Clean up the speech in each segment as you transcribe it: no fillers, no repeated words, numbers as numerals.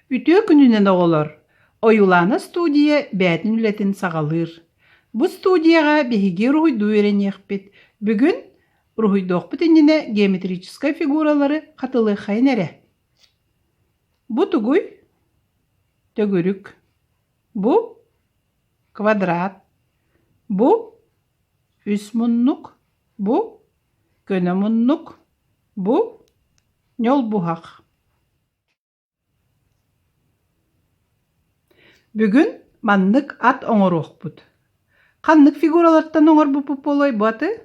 Үтүө күнүнэн оҕолор! Ойуулаана студия бэйэтин үлэтин саҕалыыр. Бу студияҕа биһиги уруһуйдуу үөрэниэхпит. Бүгүн уруһуйдуохпут иннинэ геометрическай фигуралары хатылыаххайын эрэ. Бу тугуй? Төгүрүк. Бу квадрат. Бу үс муннук. Бу көнө муннук. Бу ньолбуһах. Бүгүн маннык ат оҥоруохпут. Ханнык фигуралартан оҥорбуппут буолуой бу аты?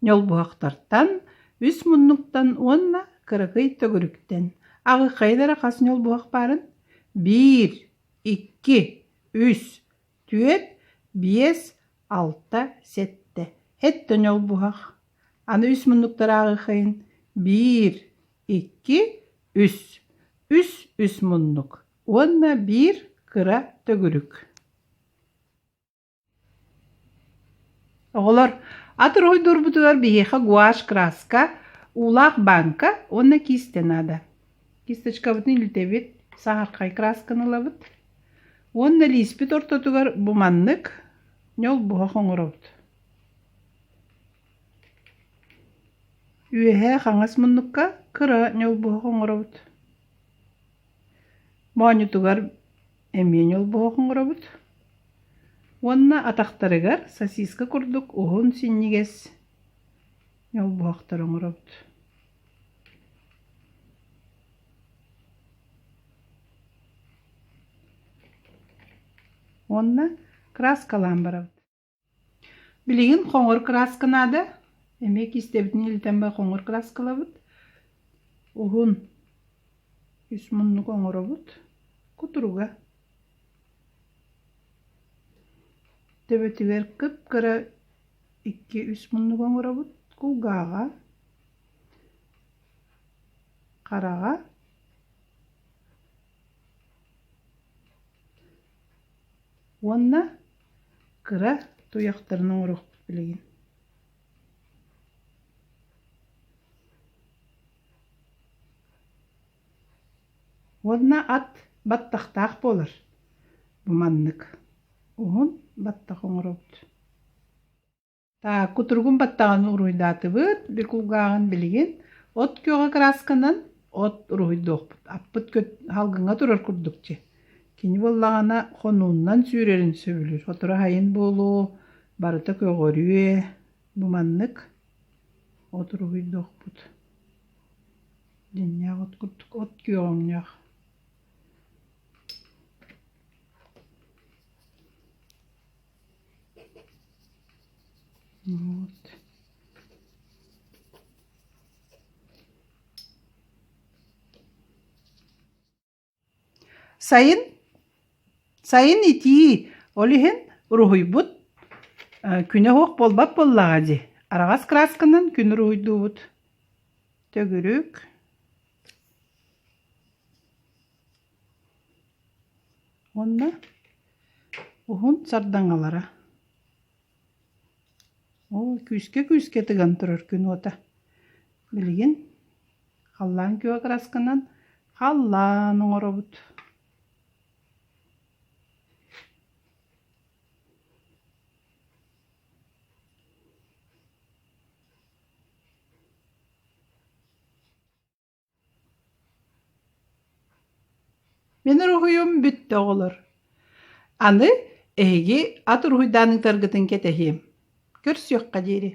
Ньолбуһахтартан, үс муннуктан уонна кыракый төгүрүктэн. Аҕыххайын эрэ хас ньолбуһах баарын? Биир, икки, үс, түөрт, биэс, алта, сэттэ. Сэттэ ньолбуһах. Аны үс муннуктары ааҕыаххайын. Биир, икки, үс. Үс үс муннук уонна биир кыра төгүрүк. Оҕолор, ат уруһуйдуурбутугар биһиэхэ гуашь краска, уулаах бааҥка уонна киистэ наада. Кисточкабытын илтэбит, саһархай красканы ылабыт уонна лииспит ортотугар бу маннык ньолбуһах оҥоробут. Үөһээ хаҥас муннукка кыра ньолбуһах оҥоробут. Моонньутугар эмиэ ньолбуһах оҥоробут. Уонна атахтарыгар сосиска курдук уһун синньигэс ньолбуһахтары оҥоробут. Уонна краскалаан барабыт. Билигин хоҥор краска наада. Эмиэ киистэбитин илитэн баран хоҥор краскалабыт. Уһун үс муннук оҥоробут. Кутуруга. Төбөтүгэр кып-кыра икки-үс муннук оҥоробут. Кулгааҕа, хараҕа Уонна кыра туйахтарын оҥоруохпут билигин. Уонна ат баттахтаах буолар. Бу маннык уһун баттах оҥоробут. Так, кутуругун баттаҕын уруһуйдаатыбыт, би кулгааҕын билигин от күөҕэ кыраасканан от уруһуйдуохпут. Аппыт салгыҥҥа турар курдук дии. Кини буоллаҕына хонууннан сүүрэрин сөбүлүүр. Сотору сайын буолуо, барыта көҕөрүө. Бу маннык от уруһуйдуохпут. Дьиҥнээх от курдук от күөҕэ өҥнөөх. Вот. Сайын сайын итии, ол иһин уруһуйбут күнэ суох буолбат буоллаҕа дии. Араҕас красканан күн уруһуйдуубут. Төгүрүк. Уонна уһун сардаҥалара. Оо, күүскэ-күүскэ тыган турар күн уота. Билигин халлаан күөх кыраасканан халлаан оҥоробут. Мин уруһуйум бүттэ оҕолор. Аны эһиги ат уруһуйдаан ыытаргытын кэтэһиэм. Көрсүөххэ диэри.